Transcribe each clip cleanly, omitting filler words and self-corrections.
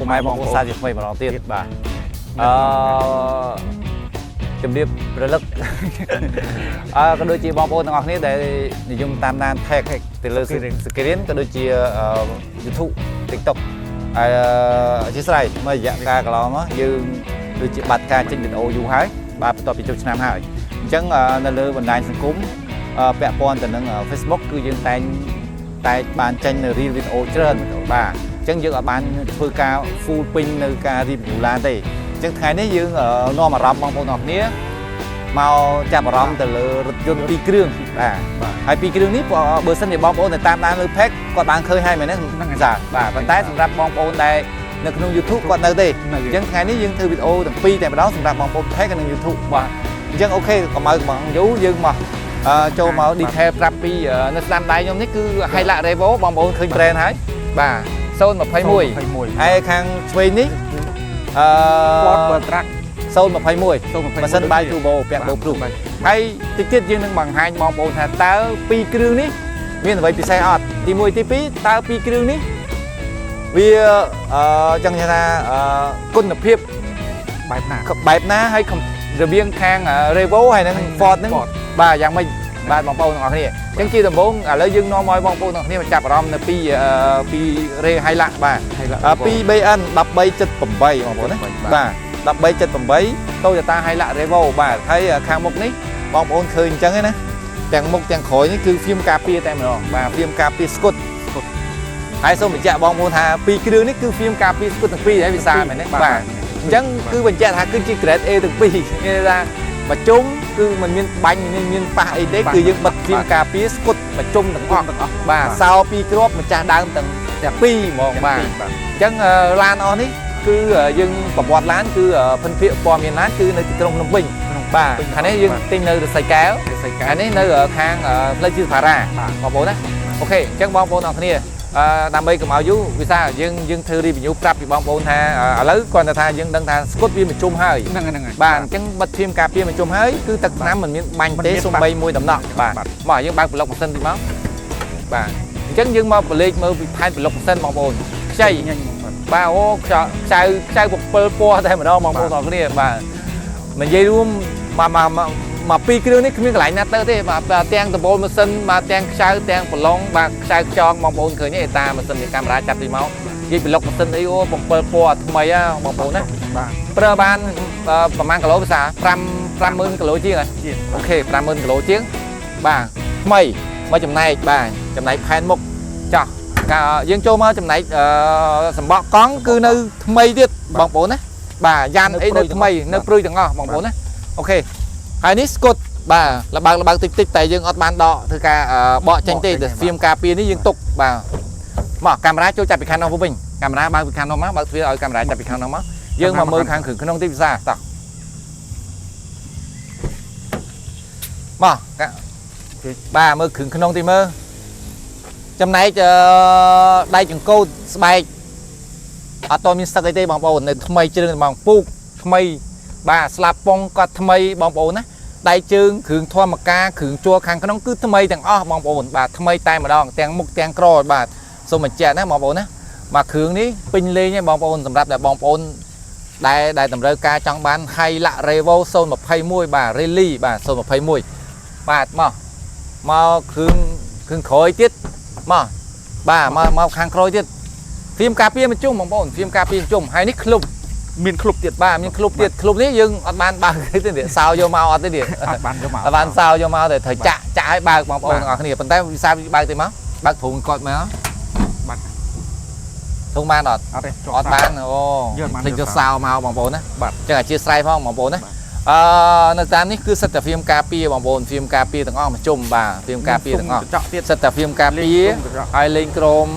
ម៉ែបងប្អូនសាជាថ្មីម្ដងទៀតបាទអឺជំរាបរលឹក ក៏ដូចជាបងប្អូនទាំងអស់គ្នាដែលនិយមតាមដាន tag ទៅលើ screen ក៏ដូចជា YouTube TikTok ហើយអធិស្ឋានមួយរយៈកាលកន្លងមកយើងដូចជាបាត់ការចេញវីដេអូយូរហើយបាទបន្ទាប់ពីចប់ឆ្នាំហើយអញ្ចឹងនៅលើបណ្ដាញសង្គមពាក់ព័ន្ធទៅនឹង Facebook គឺយើងតែងតែបានចេញនៅ reel វីដេអូច្រើនបាទអញ្ចឹងយើងអាចបានធ្វើការ full ពេញនៅការ review ឡានទេអញ្ចឹងថ្ងៃនេះយើងនាំអារម្មណ៍បងប្អូនទាំងអស់គ្នាមកចាប់អារម្មណ៍ទៅលើរថយន្តពីរគ្រឿងបាទហើយពីរគ្រឿងនេះបើសិនជាបងប្អូនដែលតាមដានលើ page គាត់បានឃើញហើយមែនទេ ហ្នឹងហើយ ចាបាទប៉ុន្តែសម្រាប់បងប្អូនដែលនៅក្នុង YouTube គាត់នៅទេ នៅ អញ្ចឹងថ្ងៃនេះយើងធ្វើវីដេអូទាំងពីរតែម្ដងសម្រាប់បងប្អូន page និង YouTube បាទអញ្ចឹង OK កុំឲ្យកុំឲ្យយូរយើងមកចូលមក detail ប្រាប់ពីនៅស្ដាំដៃខ្ញុំនេះគឺ Hilux Revo បងប្អូនឃើញ brand ហើយបាទ021ហើយខាងឆ្វេងនេះអឺ Ford Wildtrak 021 021 ម៉ាស៊ីនបាយ turbo ពាក់បូព្រុសហើយតិចទៀតយើងនឹងបង្ហាញបងប្អូនថាតើពីរគ្រឿងនេះមានអ្វីពិសេសអត់ទី1ទី2តើពីរគ្រឿងនេះវាចង់និយាយថាគុណភាព បែបណា បែបណាហើយរវាងខាង Revo ហើយនិង Ford ហ្នឹង Ford បាទយ៉ាងម៉េចបាទបងប្អូនទាំងអស់គ្នាអញ្ចឹងជាដំបូងឥឡូវយើងនាំឲ្យបងប្អូនទាំងអស់គ្នាមកចាប់អារម្មណ៍នៅពី Re Hilux បាទ Hilux 2BN 1378បងប្អូនណាបាទ1378 Toyota Hilux Revo បាទហើយខាងមុខនេះបងប្អូនឃើញអញ្ចឹងឯណាទាំងមុខទាំងក្រោយនេះគឺហ្វៀមការពារតែម្ដងបាទហ្វៀមការពារស្គុតហើយសូមបញ្ជាក់បងប្អូនថាពីរគ្រឿងនេះគឺហ្វៀមការពារស្គុតទាំងពីរហើយវិសាលមែនទេបាទអញ្ចឹងគឺបញ្ជាក់ថាគឺជា grade A ទាំងពីរមានន័យថាមួយជុំគឺมันមានបាញ់មានមានប៉ះអីទេគឺយើងបិទហ្វៀមការពារស្គុតមួយជុំទាំងអស់ ទាំងអស់ បាទសោពីរគ្រាប់ម្ចាស់ដើមទាំងទាំងពីរហ្មងបាទ បាទ អញ្ចឹងឡានអស់នេះគឺយើងប្រវត្តិឡានគឺភិនភាគព័ត៌មានឡានគឺនៅទីក្រុងភ្នំពេញបាទខាងនេះយើងទិញនៅរស័យកែវ រិស័យកែ ខាងនេះនៅខាងផ្លូវជាផារ៉ា បាទ បងប្អូនណាOK អញ្ចឹងបងប្អូនអរគ្នាដើម្បីកុំឲ្យយូរវិសាយើងយើងធ្វើ review ប្រាប់ពីបងប្អូនថាឥឡូវគាត់ថាយើងដឹងថាស្គុតវាមជុំហើយ ហ្នឹងហើយហ្នឹងហើយ បាទអញ្ចឹងបិទធៀមការពារមជុំហើយគឺទឹកថ្នាំមិនមានបាញ់ទេ មិនមាន សំបីមួយដំណក់បាទមកយើងបើកប្លុកម៉ាស៊ីនតិចមកបាទអញ្ចឹងយើងមកបលេចមើលពីផែនប្លុកម៉ាស៊ីនបងប្អូនខ្ចី ញញបងប្អូន បាទអូខ្ចៅខ្ចៅខ្ចៅ7ពណ៌តែម្ដងបងប្អូនទាំងគ្នាបាទនិយាយរួមមកមកមកពីរគ្រឿងនេះគ្មានកន្លែងណាទៅទេបាទទាំងដំបូលម៉ាស៊ីនបាទទាំងខ្ចៅទាំងប្រឡងបាទខ្ចៅខ្ចងបងប្អូនឃើញទេតាម៉ាស៊ីននេះកាមេរ៉ាចាប់ទីមកនិយាយប្លុកម៉ាស៊ីនអីអូ7ពណ៌ថ្មីហ៎បងប្អូនណា បាទ ប្រើបានប្រហែលគីឡូភាសា5 50000គីឡូជាងហ៎ ជាង OK 50000គីឡូជាងបាទថ្មីមកចំណែកបាទចំណែកផែនមុខចាស់កាយើងចូលមកចំណែកសម្បកកង់គឺនៅថ្មីទៀតបងប្អូនណាបាទយ៉ានអីនៅថ្មីនៅព្រុយទាំងអស់បងប្អូនណាOK ហើយនេះស្គុតបាទលបើកលបើកតិចតិចតែយើងអត់បានដកធ្វើការបកចេញទេតែហ្វៀមការពារនេះយើងទុកបាទមកកាមេរ៉ាចូលចាប់ពីខាងនោះវិញកាមេរ៉ាបើកពីខាងនោះមកបើកទ្វារឲ្យកាមេរ៉ាចាប់ពីខាងនោះមកយើងមកមើលខាងក្នុងទីពិសាតោះមកបាទមើលគ្រឿងក្នុងទីមើលចំណែកដៃចង្កូតស្បែកអត់តមានសឹកអីទេបងប្អូននៅថ្មីជ្រើងហ្មងពូកថ្មីបាទស្លាប់ប៉ុងក៏ថ្មីបងប្អូនណាដៃជើងគ្រឿងធម្មការគ្រឿងជួរខាងក្នុងគឺថ្មីទាំងអស់បងប្អូនបាទថ្មីតែម្ដងទាំងមុខទាំងក្រោយបាទសូមបញ្ជាក់ណាបងប្អូនណាបាទគ្រឿងនេះពេញលេងឯងបងប្អូនសម្រាប់តែបងប្អូនដែលតម្រូវការចង់បាន Hilux Revo 021បាទ Rally បាទ021បាទមកមកគ្រឿងគ្រឿងក្រោយទៀតមកបាទមកមកខាងក្រោយទៀតហ្វៀមការពារមជុំបងប្អូនហ្វៀមការពារមជុំហើយនេះក្លុប មានក្លុបទៀត បាទមានក្លុបទៀតក្លុបនេះយើងអត់បានបើកទេនេះសោយកមកអត់ទេនេះ អត់បានយកមក អត់បានសោយកមកតែត្រូវចាក់ចាក់ឲ្យបើកបងប្អូនទាំងអស់គ្នាប៉ុន្តែវិសាបើកទេមកបើកទ្រូងគាត់មក បាទ ទ្រូងបានអត់ អត់ទេ អត់បានអូ យើងអត់បាន ភ្លេចយកសោមកបងប្អូនណា បាទ ចឹងអធិស្ឋានផងបងប្អូនណា បាទ នៅតាមនេះគឺសិតតែហ្វៀមការពារបងប្អូនហ្វៀមការពារទាំងអស់មកជុំបាទហ្វៀមការពារទាំងអស់ កញ្ចក់ទៀត សិតតែហ្វៀមការពារ កញ្ចក់ ហើយលេងក្រម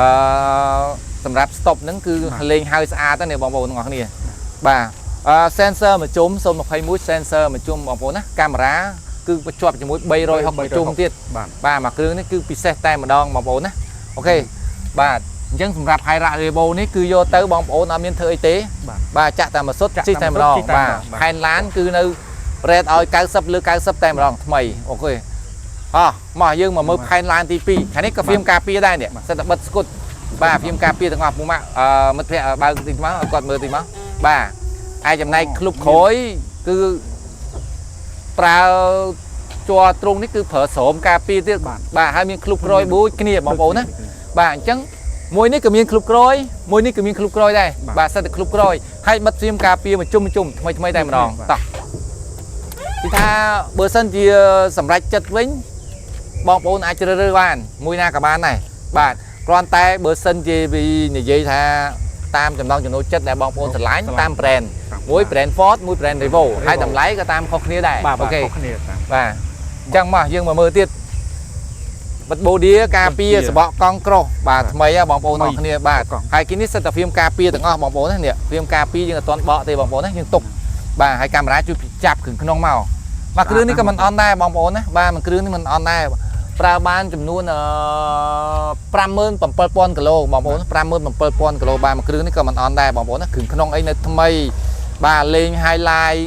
អឺសម្រាប់ stop ហ្នឹងគឺលេងហើយស្អាតហ្នឹងនេះបងប្អូនទាំងអស់គ្នាបាទអឺ sensor មកជុំ021 sensor មកជុំបងប្អូនណាកាមេរ៉ាគឺភ្ជាប់ជាមួយ360មកជុំទៀត បាទ បាទមួយគ្រឿងនេះគឺពិសេសតែម្ដងបងប្អូនណាOK បាទអញ្ចឹងសម្រាប់ Hilux Revo នេះគឺយកទៅបងប្អូនអត់មានធ្វើអីទេ បាទ បាទចាក់តែមួយសុទ្ធ ចាក់ ជិះតែម្ដង តែមួយ បាទ សុទ្ធជិះតែម្ដង ផែនឡានគឺនៅ rate ឲ្យ90លើ90តែម្ដងថ្មីOK អោះមកយើងមកមើលផែនឡានទី2ខាងនេះក៏ហ្វៀមការពារដែរនេះសិតតែបិទស្គុត បាទហ្វៀមការពារទាំងអស់ពុកម៉ាក់អឺមិត្តភក្តិបើកតិចមកឲ្យគាត់មើលតិចមកបាទឯចំណែកក្លុបក្រោយគឺប្រើជ័រទ្រុងនេះគឺប្រើស្រោមការពារទៀតបាទហើយមានក្លុបក្រោយមួយគ្នាបងប្អូនណាបាទអញ្ចឹងមួយនេះក៏មានក្លុបក្រោយមួយនេះក៏មានក្លុបក្រោយដែរបាទសិតតែក្លុបក្រោយហើយបិទហ្វៀមការពារមួយជុំមួយជុំថ្មីថ្មីតែម្ដងតោះ គឺថាបើសិនជាសម្រេចចិត្តវិញបងប្អូនអាចជ្រើសរើសបានមួយណាក៏បានដែរបាទគ្រាន់តែបើសិនជាពីនិយាយថាតាមចំណង់ចំណូលចិត្តដែលបងប្អូនស្រឡាញ់តាម brand មួយ brand Ford មួយ brand Revo ហើយតម្លៃក៏តាមខុសគ្នាដែរ បាទ អូខេ ខុសគ្នាតាម បាទអញ្ចឹងមកយើងមកមើលទៀតបិទ body ការពារសបកកង់ក្រោះបាទថ្មីហ៎បងប្អូនអរគ្នាបាទហើយគីនេះសិតតែហ្វៀមការពារទាំងអស់បងប្អូនណានេះហ្វៀមការពារយើងអត់ទាន់បកទេបងប្អូនណាយើងទុកបាទហើយកាមេរ៉ាជួយចាប់គ្រឿងក្នុងមកបាទគ្រឿងនេះក៏មិនអន់ដែរបងប្អូនណាបាទមួយគ្រឿងនេះមិនអន់ដែរប្រើបានចំនួន57000គីឡូបងប្អូន57000គីឡូបាទមួយគ្រឿងនេះក៏មិនអន់ដែរបងប្អូនណាគ្រឿងក្នុងអីនៅថ្មីបាទលេង highlight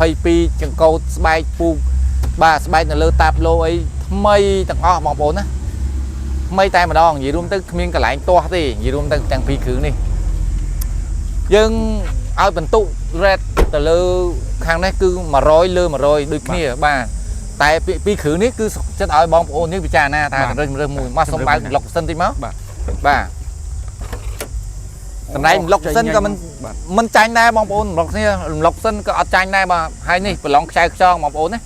022ចង្កូតស្បែកពូកបាទស្បែកនៅលើតាប្លូអីថ្មីទាំងអស់បងប្អូនណាថ្មីតែម្ដងនិយាយរួមទៅគ្មានកន្លែងទាស់ទេនិយាយរួមទៅទាំងពីរគ្រឿងនេះយើងឲ្យបន្ទុក rate ទៅលើខាងនេះគឺ100លើ100ដូចគ្នាបាទតែពីរគ្រឿងនេះគឺចិត្តឲ្យបងប្អូននេះពិចារណាថារើសរើសមួយមកសុំបើកប្លុកសិនតិចមក បាទ បាទសម្ដែងប្លុកសិនក៏មិន បាទ មិនចាញ់ដែរបងប្អូនប្លុកគ្នាប្លុកសិនក៏អត់ចាញ់ដែរបាទហើយនេះប្រឡងខ្ចៅខ្ចងបងប្អូនណា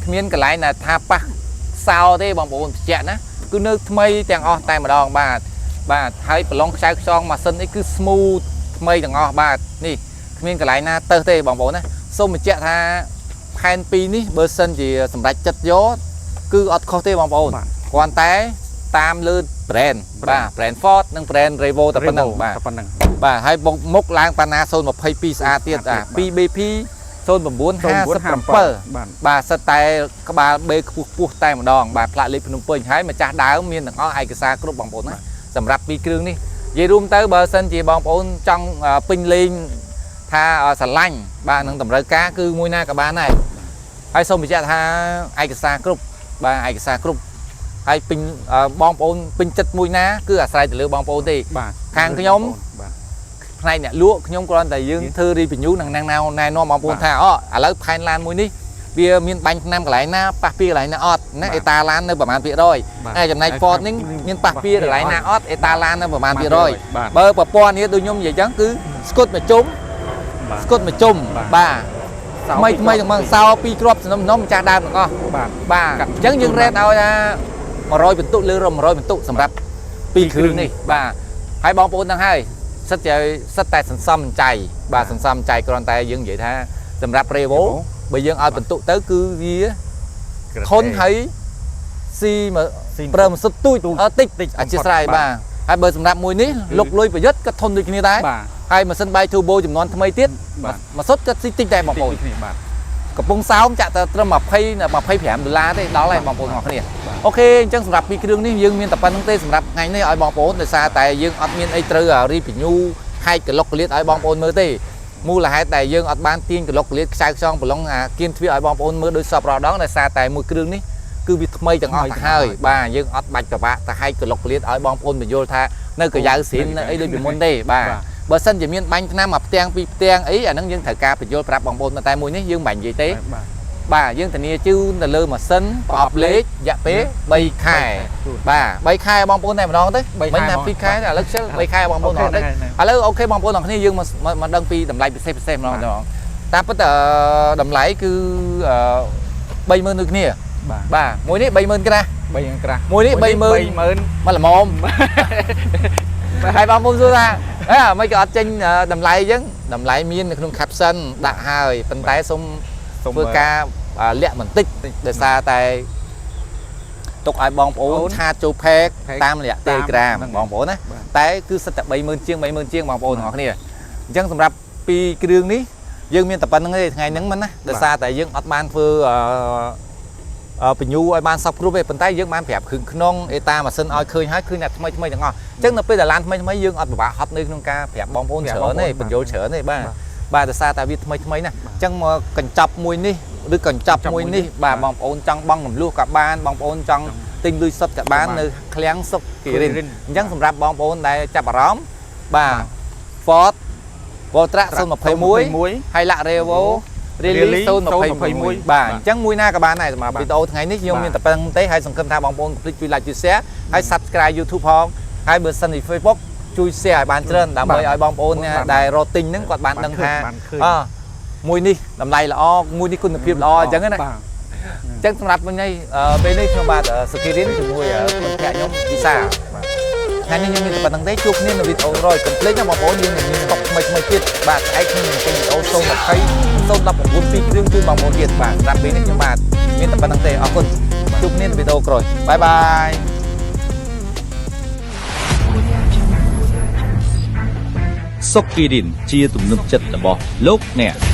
គ្មានកន្លែងណាថាប៉ះសោទេបងប្អូនបញ្ជាក់ណាគឺនៅថ្មីទាំងអស់តែម្ដងបាទបាទហើយប្រឡងខ្ចៅខ្ចងម៉ាស៊ីននេះគឺ smooth ថ្មីទាំងអស់បាទនេះគ្មានកន្លែងណាទៅទេបងប្អូនណាសូមបញ្ជាក់ថាផែន2នេះបើសិនជាសម្រេចចិត្តយកគឺអត់ខុសទេបងប្អូនគ្រាន់តែតាមលើ brand បាទ brand Ford និង brand Revo តែប៉ុណ្្នឹងបាទ តែប៉ុណ្្នឹង បាទហើយមុខមុខឡើងប៉ាណា022ស្អាតទៀតអា 2BP 0957 បាទ បាទសិតតែក្បាល B ខ្ពស់ខ្ពស់តែម្ដងបាទផ្លាកលេខភ្នំពេញហើយម្ចាស់ដើមមានទាំងអស់ឯកសារគ្រប់បងប្អូនណាសម្រាប់ពីរគ្រឿងនេះនិយាយរួមទៅបើសិនជាបងប្អូនចង់ពេញលេងថាស្រឡាញ់បាទនឹងតម្រូវការគឺមួយណាក៏បានដែរហើយសូមបញ្ជាក់ថាឯកសារគ្រប់បាទឯកសារគ្រប់ហើយពេញបងប្អូនពេញចិត្តមួយណាគឺអាស្រ័យទៅលើបងប្អូនទេ បាទ ខាងខ្ញុំ បាទ ផ្នែកអ្នកលក់ខ្ញុំគ្រាន់តែយើងធ្វើ review និងណែនាំបងប្អូនថាអូឥឡូវផែនឡានមួយនេះវាមានបាញ់ថ្នាំកន្លែងណាប៉ះពីកន្លែងណាអត់ណាអេតាឡាននៅប្រហែលភាគរយហើយចំណែក Ford នេះមានប៉ះពីកន្លែងណាអត់អេតាឡាននៅប្រហែលភាគរយ បាទ បើប្រព័ន្ធនេះដូចខ្ញុំនិយាយចឹងគឺស្គុតមួយជុំ បាទ ស្គុតមួយជុំបាទថ្មីថ្មីទាំងមកសោពីរគ្រាប់សំណុំម្ចាស់ដើមទាំងអស់ បាទ បាទអញ្ចឹងយើង rate ឲ្យថា100បន្ទុកលើ100បន្ទុកសម្រាប់ពីរគ្រឿងនេះបាទហើយបងប្អូនទាំងហើយសិតតែសិតតែសន្សំចៃបាទសន្សំចៃគ្រាន់តែយើងនិយាយថាសម្រាប់ Revo បើយើងឲ្យបន្ទុកទៅគឺវាធន់ហើយស៊ីមកប្រើម៉ាស៊ីនទូចអត់តិច តិច អធិស្ឋានបាទហើយបើសម្រាប់មួយនេះលុកលុយប្រយុទ្ធក៏ធន់ដូចគ្នាដែរ បាទ ហើយម៉ាស៊ីនបាយ turbo ចំនួនថ្មីទៀត បាទ ម៉ាសុតក៏ស៊ីតិចដែរបងប្អូន គ្នាបាទ កំពុងសោមចាក់តែត្រឹម20 25ដុល្លារទេដល់ហើយបងប្អូនទាំងអស់គ្នា បាទ អូខេអញ្ចឹងសម្រាប់ពីរគ្រឿងនេះយើងមានតែប៉ុណ្្នឹងទេសម្រាប់ថ្ងៃនេះឲ្យបងប្អូនដោយសារតែយើងអត់មានអីត្រូវ review ហែកកលុកកលៀតឲ្យបងប្អូនមើលទេមូលហេតុដែលយើងអត់បានទាញកលុកកលៀតខ្ចៅខ្ចងប្រឡងអាគៀនទ្វារឲ្យបងប្អូនមើលដោយសពរាល់ដងដោយសារតែមួយគ្រឿងនេះគឺវាថ្មីទាំងអស់ទៅហើយបាទយើងអត់បាច់ពិបាកទៅហែកកលុកកលៀតឲ្យបងប្អូនបញ្យល់ថានៅកាយ៉ៅស៊ីននៅអីដូចពីមុនទេបាទបើសិនជាមានបាញ់ថ្នាំមួយផ្ទាំងពីរផ្ទាំងអីអាហ្នឹងយើងត្រូវការបញ្យល់ប្រាប់បងប្អូនតែមួយនេះយើងមិនបាញ់និយាយទេ បាទ បាទយើងធានាជូនទៅលើម៉ាស៊ីនប្រអប់លេខរយៈពេល3ខែបាទ3ខែបងប្អូនតែម្ដងទៅមិនណា2ខែទេឥឡូវខ្ជិល3ខែបងប្អូនអត់ទេឥឡូវអូខេបងប្អូនទាំងគ្នាយើងមកដឹងពីតម្លៃពិសេសពិសេសម្ដងតាមពិតតម្លៃគឺ30000ដូចគ្នា បាទ បាទមួយនេះ30000ក្រាស់ 3ក្រាស់ មួយនេះ30000 30000 មកល្មមហើយបងប្អូនសួរថាអេមិនក៏អត់ចេញតម្លៃអញ្ចឹងតម្លៃមាននៅក្នុង caption ដាក់ហើយប៉ុន្តែសូមធ្វើការលាក់បន្តិចដោយសារតែទុកឲ្យបងប្អូន chat ចូល page តាមរយៈ Telegram បងប្អូនណាតែគឺសិតតែ30000ជាង30000ជាងបងប្អូនទាំងអស់គ្នាអញ្ចឹងសម្រាប់ពីរគ្រឿងនេះយើងមានតែប៉ុណ្្នឹងទេថ្ងៃហ្នឹងមិនណាដោយសារតែយើងអត់បានធ្វើអឺបញ្ញូឲ្យបានសពគ្រប់ទេប៉ុន្តែយើងបានប្រាប់គ្រឿងក្នុងអេតាម៉ាស៊ីនឲ្យឃើញហើយឃើញតែថ្មីថ្មីទាំងអស់អញ្ចឹងនៅពេលដែលឡានថ្មីថ្មីយើងអត់ពិបាកហត់នៅក្នុងការប្រាប់បងប្អូនច្រើនទេបញ្យល់ច្រើនទេបាទបាទដោយសារតែវាថ្មីថ្មីណាអញ្ចឹងមកកញ្ចប់មួយនេះឬកញ្ចប់មួយនេះបាទបងប្អូនចង់បង់រំលោះក៏បានបងប្អូនចង់ ទិញលុយសុទ្ធក៏បាន បាទ នៅឃ្លាំងសុកគិរិន គិរិន អញ្ចឹងសម្រាប់បងប្អូនដែលចាប់អារម្មណ៍បាទ Ford Voltra 021 ហើយ Hilux Revo Rally Rally 021បាទអញ្ចឹងមួយណាក៏បានដែរសម្រាប់ បាទ វីដេអូថ្ងៃនេះខ្ញុំ បាទ មានតែប៉ុណ្្នឹងទេហើយសង្ឃឹមថាបងប្អូនកុំភ្លេចជួយ like ជួយ share ហើយ subscribe YouTube ផងហើយបើសិនជា Facebook ជួយ share ឲ្យបានច្រើនដើម្បី បាទ ឲ្យបងប្អូនអ្នក បាទ ដែលរកទិញហ្នឹងគាត់បានដឹងថា បានឃើញ អមួយនេះតម្លៃល្អមួយនេះគុណភាពល្អអញ្ចឹងណា បាទ អញ្ចឹងសម្រាប់វិញនេះពេលនេះខ្ញុំបាទសុគីរិនជាមួយមិត្តភក្តិខ្ញុំវិសា បាទ ថ្ងៃនេះខ្ញុំមានតែប៉ុណ្្នឹងទេជួបគ្នានៅវីដេអូក្រោយកុំភ្លេចណាបងប្អូនយើងនឹងមានស្តុកថ្មីថ្មីទៀតបាទស្អែកខ្ញុំនឹងចេញវីដេអូ020 019ពីរគ្រឿងជូនបងប្អូនទៀតបាទសម្រាប់ពេលនេះខ្ញុំបាទមានតែប៉ុណ្្នឹងទេអរគុណជួបគ្នានៅវីដេអូក្រោយ bye bye. សុកគីរិនជាទំនុកចិត្តរបស់លោកអ្នក។